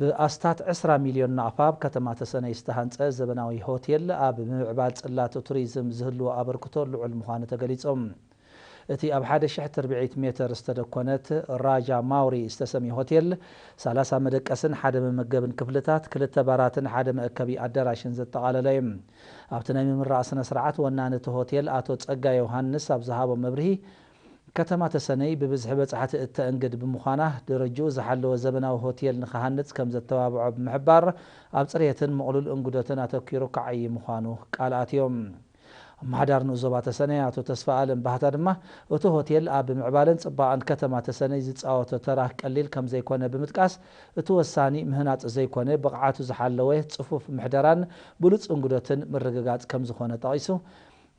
ብኣስታት ዕስራ ሚልዮን ናቕፋ ኣብ ከተማ ተሰነይ ዝተሃንጸ ዘበናዊ ሆቴል ኣብ ምምዕባል ጽላት ቱሪዝም ዝህልዎ ኣበርክቶ ልዑል ምዃኑ ተገሊጾም። እቲ ኣብ ሓደ ሽሕ ትርብዒት ሜተር ዝተደኮነት ራጃ ማውሪ ዝተሰምየ ሆቴል፣ ሰላሳ መደቀስን ሓደ መመገብን ክፍልታት፣ ክልተ ባራትን ሓደ መእከቢ ኣዳራሽን ዘጠቓለለ እዩ። ኣብቲ ናይ ምምራቕ ስነ ስርዓት፣ ወናኒ እቲ ሆቴል ኣቶ ጸጋይ ዮሃንስ ኣብ ዝሃቦ መብርሂ፣ ከተማ ተሰነይ ብብዝሒ በጻሕቲ እተእንግድ ብምዃና፣ ደረጅኡ ዝሓለወ ዘበናዊ ሆቴል ንኽሃንጽ ከም ዘተባብዖ ብምሕባር፣ ኣብ ጽሬትን ምቕሉል እንግዶትን ኣተኲሩ ክዓዪ ምዃኑ ቃል ኣትዮም። ኣመሓዳሪ ንኡስ ዞባ ተሰነይ ኣቶ ተስፋ ኣለም ባህታ ድማ፣ እቲ ሆቴል ኣብ ምምዕባልን ጽባቐን ከተማ ተሰነይ ዝጻወቶ ተራ ቀሊል ከም ዘይኮነ ብምጥቃስ፣ እቲ ወሳኒ ምህናጽ ዘይኮነ፣ ብቕዓቱ ዝሓለወ ጽፉፍ ምሕደራን ብሉጽ እንግዶትን ምርግጋጽ ከም ዝኾነ ጠቒሱ፣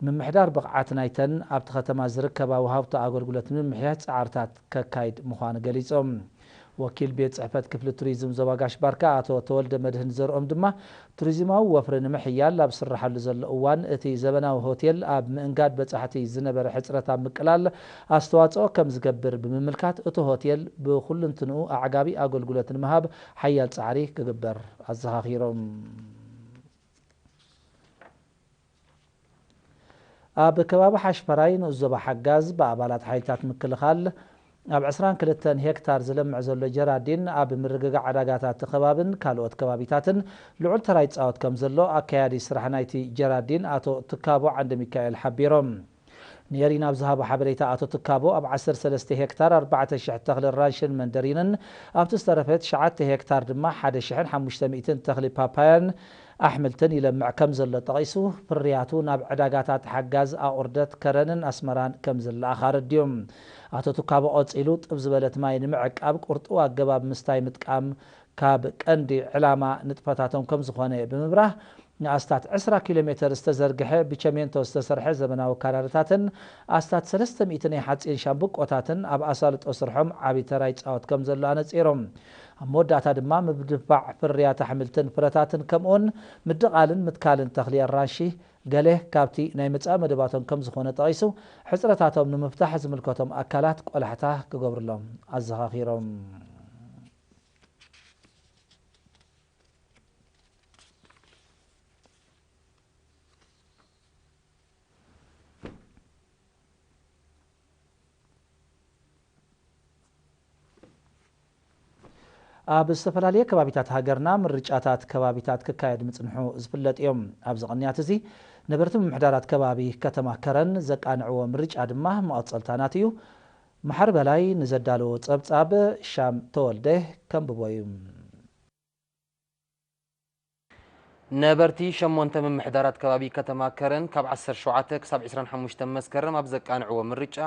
ምምሕዳር ብቕዓት ናይተን ኣብቲ ከተማ ዝርከባ ወሃብቲ ኣገልግሎት ንምምሕያሽ ጻዕርታት ከካይድ ምዃኑ ገሊጾም። ወኪል ቤት ጽሕፈት ክፍሊ ቱሪዝም ዞባ ጋሽ ባርካ ኣቶ ተወልደ መድህን ዘርኦም ድማ፣ ቱሪዝማዊ ወፍሪ ንምሕያል ኣብ ዝስራሓሉ ዘሎ እዋን፣ እቲ ዘበናዊ ሆቴል ኣብ ምእንጋድ በጻሕቲ ዝነበረ ሕጽረት ኣብ ምቅላል ኣስተዋጽኦ ከም ዝገብር ብምምልካት፣ እቲ ሆቴል ብኹልንትንኡ ኣዕጋቢ ኣገልግሎት ንምሃብ ሓያል ጻዕሪ ክግበር ኣዘኻኺሮም። ኣብ ከባቢ ሓሽፈራይ ንኡስ ዞባ ሓጋዝ ብኣባላት ሓይልታት ምክልኻል ኣብ ዕስራን ክልተን ሄክታር ዝለምዕ ዘሎ ጀራዲን ኣብ ምርግጋዕ ዕዳጋታት እቲ ከባብን ካልኦት ከባቢታትን ልዑል ተራ ይጻወት ከም ዘሎ ኣካያዲ ስራሕ ናይቲ ጀራዲን ኣቶ ትካቦ ዓንደ ሚካኤል ሓቢሮም። ንኤሪና ኣብ ዝሃቦ ሓበሬታ ኣቶ ትካቦ ኣብ ዓሰርተ ሰለስተ ሄክታር ኣርባዕተ ሽሕ ተኽሊ ራንሽን መንደሪንን ኣብቲ ዝተረፈ ትሽዓተ ሄክታር ድማ ሓደ ሽሕን ሓሙሽተ ሚእትን ተኽሊ ፓፓያን ኣሕምልትን ይለምዕ ከም ዘሎ ጠቒሱ፣ ፍርያቱ ናብ ዕዳጋታት ሓጋዝ ኣቑርደት ከረንን ኣስመራን ከም ዝለኣኽ ኣረድዮም። ኣቶ ትካቦ ቀጺሉ፣ ጥብ ዝበለት ማይ ንምዕቃብ ቁርጥው ኣገባብ ምስታይ ምጥቃም ካብ ቀንዲ ዕላማ ንጥፈታቶም ከም ዝኾነ ብምብራህ፣ ንኣስታት ዕስራ ኪሎ ሜተር ዝተዘርግሐ ብቸሜንቶ ዝተሰርሐ ዘበናዊ ካራርታትን ኣስታት ሰለስተ ሚእቲ ናይ ሓጺን ሻምብቆታትን ኣብ ኣሳልጦ ስርሖም ዓቢ ተራ ይጻወት ከም ዘሎ ኣነጺሮም። ኣብ መወዳእታ ድማ ምድንፋዕ ፍርያት ኣሕምልትን ፍረታትን ከምኡውን ምድቓልን ምትካልን ተኽሊ ኣራንሺ ገለ ካብቲ ናይ ምጻእ መደባቶም ከም ዝኾነ ጠቒሱ፣ ሕጽረታቶም ንምፍታሕ ዝምልከቶም ኣካላት ቆላሕታ ክገብርሎም ኣዘኻኺሮም። ኣብ ዝተፈላለየ ከባቢታት ሃገርና ምርጫታት ከባቢታት ክካየድ ምጽንሑ ዝፍለጥ እዮም። ኣብዚ ቅንያት እዚ ነበርቲ ምምሕዳራት ከባቢ ከተማ ከረን ዘቃንዕዎ ምርጫ ድማ መቐጸልታ ናቱ እዩ። መሓሪ በላይ ንዘዳለዎ ጸብጻብ ሻም ተወልደ ከንብቦ እዩ። ነበርቲ ሸሞንተ ምምሕዳራት ከባቢ ከተማ ከረን ካብ ዓሰርተ ሸውዓተ ክሳብ ዕስራን ሓሙሽተን መስከረም ኣብ ዘቃንዕዎ ምርጫ፣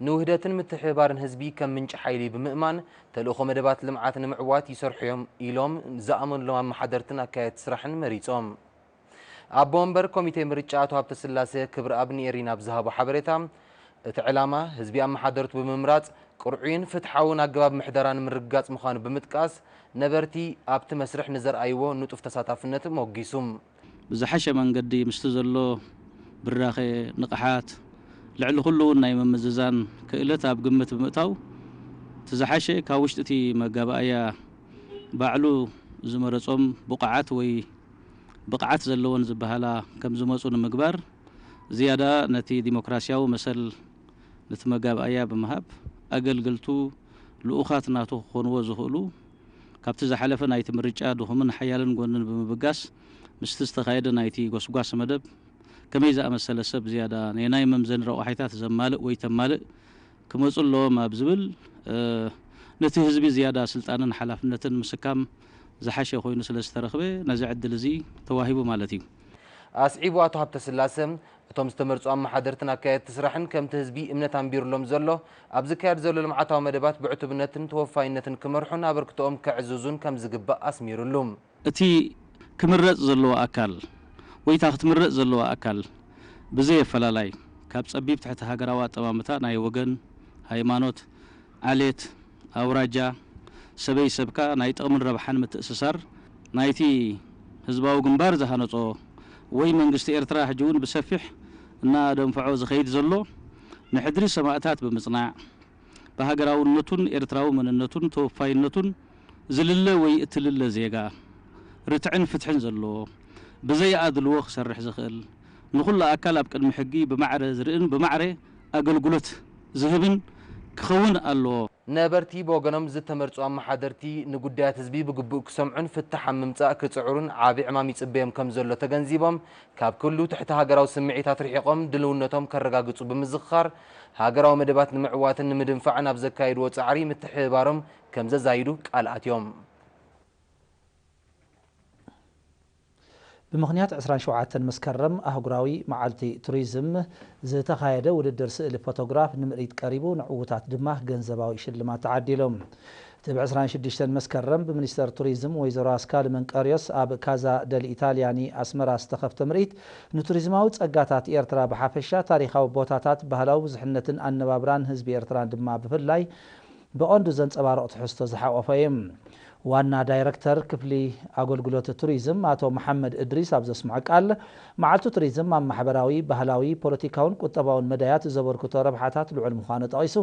ንውህደትን ምትሕብባርን ህዝቢ ከም ምንጪ ሓይሊ ብምእማን፣ ተልእኾ መደባት ልምዓት ንምዕዋት ይሰርሑ እዮም ኢሎም ዝኣመንሎም ኣመሓደርትን ኣካየድቲ ስራሕን መሪጾም። ኣቦ ወንበር ኮሚቴ ምርጫ ኣቶ ሃብተስላሴ ክብረኣብ ንኤሪና ኣብ ዝሃቦ ሓበሬታ፣ እቲ ዕላማ ህዝቢ ኣመሓደርቱ ብምምራጽ ቅርዑይን ፍትሓውን ኣገባብ ምሕደራ ንምርግጋጽ ምዃኑ ብምጥቃስ፣ ነበርቲ ኣብቲ መስርሕ ንዘርኣይዎ ንጡፍ ተሳታፍነት ሞጊሱ። ብዝሓሸ መንገዲ ምስቲ ዘሎ ብራኸ፣ ንቕሓት፣ ልዕሊ ኩሉ እውን ናይ ምምዝዛን ክእለት ኣብ ግምት ብምእታው፣ እቲ ዝሓሸ ካብ ውሽጢ እቲ መጋባእያ ባዕሉ ዝመረጾም ብቑዓት ወይ ብቕዓት ዘለወን ዝበሃላ ከም ዝመጹ ንምግባር፣ ዝያዳ ነቲ ዲሞክራስያዊ መሰል ነቲ መጋባእያ ብምሃብ፣ ኣገልገልቱ ልኡኻት ናቱ ክኾንዎ ዝኽእሉ፣ ካብቲ ዝሓለፈ ናይቲ ምርጫ ድኹምን ሓያልን ጎንን ብምብጋስ፣ ምስቲ ዝተኻየደ ናይቲ ጎስጓስ መደብ፣ ከመይ ዝኣመሰለ ሰብ ዝያዳ ነናይ መምዘኒ ረቋሒታት ዘማልእ ወይ ተማልእ ክመጹ ኣለዎም ኣብ ዝብል፣ እ፣ ነቲ ህዝቢ ዝያዳ ስልጣንን ሓላፍነትን ምስካም ዝሓሸ ኮይኑ ስለ ዝተረኽበ፣ ነዚ ዕድል እዚ ተዋሂቡ ማለት እዩ። ኣስዒቡ ኣቶ ሃብተስላሰ፣ እቶም ዝተመርጹ ኣመሓደርትን ኣካየድቲ ስራሕን ከምቲ ህዝቢ እምነት ኣንቢሩሎም ዘሎ፣ ኣብ ዝካየድ ዘሎ ልምዓታዊ መደባት ብዕቱብነትን ተወፋይነትን ክመርሑን ኣበርክቶኦም ከዕዝዙን ከም ዝግባእ ኣስሚሩሉ። እቲ ክምረጽ ዘለዎ ኣካል ወይ እታ ክትምረጽ ዘለዋ ኣካል ብዘየፈላላይ፣ ካብ ጸቢብ ትሕቲ ሃገራዊ ኣጠማምታ ናይ ወገን፣ ሃይማኖት፣ ዓሌት፣ ኣውራጃ፣ ሰበይ ሰብካ ናይ ጥቕምን ረብሓን ምትእስሳር ናይቲ ህዝባዊ ግንባር ዝሃነጾ ወይ መንግስቲ ኤርትራ ሕጂ እውን ብሰፊሕ እናደንፍዖ ዝኸይድ ዘሎ ንሕድሪ ሰማእታት ብምጽናዕ፣ ብሃገራውነቱን ኤርትራዊ መንነቱን ተወፋይነቱን ዝልለ ወይ እትልለ ዜጋ፣ ርትዕን ፍትሕን ዘለዎ፣ ብዘይ ኣድልዎ ክሰርሕ ዝኽእል፣ ንኹሉ ኣካል ኣብ ቅድሚ ሕጊ ብማዕረ ዝርእን ብማዕረ ኣገልግሎት ዝህብን ክኸውን ኣለዎ። ነበርቲ ብወገኖም ዝተመርጹ ኣመሓደርቲ ንጉዳያት ህዝቢ ብግቡእ ክሰምዑን ፍታሕ ኣብ ምምጻእ ክጽዕሩን ዓቢ ዕማም ይጽበዮም ከም ዘሎ ተገንዚቦም፣ ካብ ኩሉ ትሕቲ ሃገራዊ ስምዒታት ርሒቖም ድልውነቶም ከረጋግጹ ብምዝኽኻር፣ ሃገራዊ መደባት ንምዕዋትን ንምድንፋዕን ኣብ ዘካየድዎ ጻዕሪ ምትሕብባሮም ከም ዘዛይዱ ቃል ኣትዮም። ብምኽንያት ዕስራን ሸውዓተን መስከረም ኣህጉራዊ መዓልቲ ቱሪዝም ዝተኻየደ ውድድር ስእሊ ፎቶግራፍ ንምርኢት ቀሪቡ፣ ንዕዉታት ድማ ገንዘባዊ ሽልማት ተዓዲሉ። እቲ ብ ዕስራን ሽዱሽተን መስከረም ብሚኒስተር ቱሪዝም ወይዘሮ ኣስካል መንቀርዮስ ኣብ ካዛ ደል ኢታልያኒ ኣስመራ ዝተኸፍተ ምርኢት፣ ንቱሪዝማዊ ጸጋታት ኤርትራ ብሓፈሻ፣ ታሪኻዊ ቦታታት፣ ባህላዊ ብዙሕነትን ኣነባብራን ህዝቢ ኤርትራን ድማ ብፍላይ ብቐንዱ ዘንጸባርቕ ትሕዝቶ ዝሓቖፈ እዩ። ዋና ዳይረክተር ክፍሊ ኣገልግሎት ቱሪዝም ኣቶ መሓመድ እድሪስ ኣብ ዘስምዖ ቃል፣ መዓልቲ ቱሪዝም ኣብ ማሕበራዊ፣ ባህላዊ፣ ፖለቲካውን ቁጠባውን መዳያት ዘበርክቶ ረብሓታት ልዑል ምዃኑ ጠቒሱ፣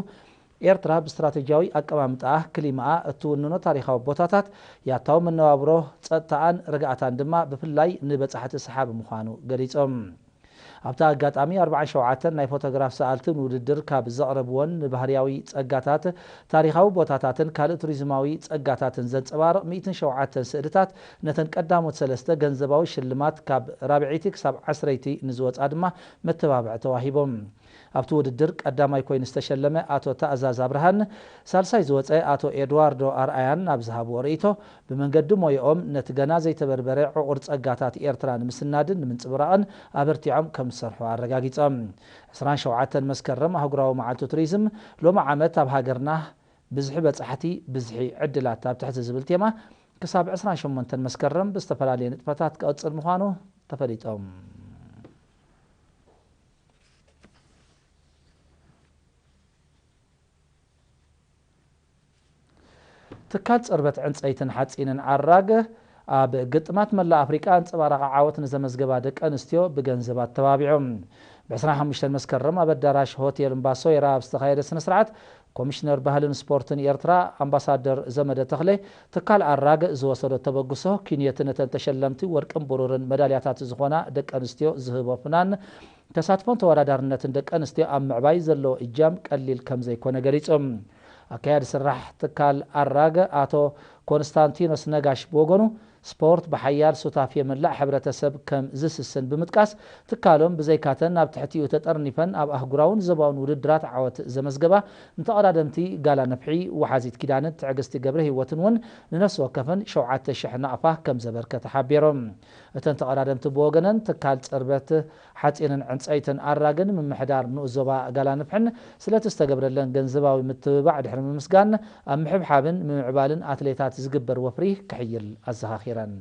ኤርትራ ብስትራተጂያዊ ኣቀማምጣኣ፣ ክሊማኣ፣ እትውንኖ ታሪኻዊ ቦታታት፣ ያታዊ መነባብሮ፣ ጸጥታኣን ርግኣታን ድማ ብፍላይ ንበጻሕቲ ሰሓቢ ምዃኑ ገሊጾም። ኣብቲ ኣጋጣሚ ኣርባዓን ሸውዓተን ናይ ፎቶግራፍ ሰኣልቲ ንውድድር ካብ ዘቕረብወን ንባህርያዊ ጸጋታት፣ ታሪኻዊ ቦታታትን ካልእ ቱሪዝማዊ ጸጋታትን ዘንጸባርቕ ሚእትን ሸውዓተን ስእልታት፣ ነተን ቀዳሞት ሰለስተ ገንዘባዊ ሽልማት፣ ካብ ራብዐይቲ ክሳብ ዓስረይቲ ንዝወጻ ድማ መተባብዒ ተዋሂቦም። ኣብቲ ውድድር ቀዳማይ ኮይኑ ዝተሸለመ ኣቶ ታእዛዝ ኣብርሃን ሳልሳይ ዝወጸ ኣቶ ኤድዋርዶ ኣርኣያን ኣብ ዝሃብዎ ርእይቶ፣ ብመንገዲ ሞያኦም ነቲ ገና ዘይተበርበረ ዕቑር ጸጋታት ኤርትራ ንምስናድን ንምንጽብራቕን ኣበርቲዖም ከም ዝሰርሑ ኣረጋጊጾም። ዕስራን ሸውዓተን መስከረም ኣህጉራዊ መዓልቲ ቱሪዝም ሎሚ ዓመት ኣብ ሃገርና ብዝሒ በጻሕቲ፣ ብዝሒ ዕድላት ኣብ ትሕቲ ዝብል ቴማ ክሳብ ዕስራን ሸሞንተን መስከረም ብዝተፈላለየ ንጥፈታት ክቕጽል ምዃኑ ተፈሊጦም። ትካል ጽርበት ዕንጸይትን ሓጺንን ኣራግ ኣብ ግጥማት መላእ ኣፍሪቃ ኣንጸባራቒ ዓወት ንዘመዝገባ ደቂ ኣንስትዮ ብገንዘብ ኣተባቢዖም። ብ ዕስራን ሓሙሽተን መስከረም ኣብ ኣዳራሽ ሆቴል እምባሶይራ ኣብ ዝተኻየደ ስነ ስርዓት፣ ኮሚሽነር ባህልን ስፖርትን ኤርትራ ኣምባሳደር ዘመደ ተኽለ፣ ትካል ኣራግ ዝወሰዶ ተበግሶ፣ ኪንዮቲ ነተን ተሸለምቲ ወርቅን ብሩርን መዳልያታት ዝኾና ደቂ ኣንስትዮ ዝህቦ ፍናን፣ ተሳትፎን ተወዳዳርነትን ደቂ ኣንስትዮ ኣብ ምዕባይ ዘለዎ እጃም ቀሊል ከም ዘይኮነ ገሊጾም። ኣካያዲ ስራሕ ትካል ኣራግ ኣቶ ኮንስታንቲኖስ ነጋሽ ብወገኑ፣ ስፖርት ብሓያል ሱታፌ መላእ ሕብረተሰብ ከም ዝስስን ብምጥቃስ፣ ትካሎም ብዘይካተን ኣብ ትሕቲኡ ተጠርኒፈን ኣብ ኣህጉራውን ዞባውን ውድድራት ዓወት ዘመዝገባ ንተቐዳደምቲ ጋላ ነፍሒ፣ ወሓዚት ኪዳንን ትዕግስቲ ገብረ ህይወትን እውን ንነፍሲ ወከፈን ሸውዓተ ሽሕ ናቕፋ ከም ዘበርከተ ሓቢሮም። እተን ተቐዳደምቲ ብወገነን፣ ትካል ጽርበት ሓጺንን ዕንጸይትን ኣራግን ምምሕዳር ንኡስ ዞባ ጋላ ነፍሕን ስለቲ ዝተገብረለን ገንዘባዊ ምትብባዕ ድሕሪ ምምስጋን፣ ኣብ ምሕብሓብን ምምዕባልን ኣትሌታት ዝግበር ወፍሪ ክሕይል ኣዘኻኺረን።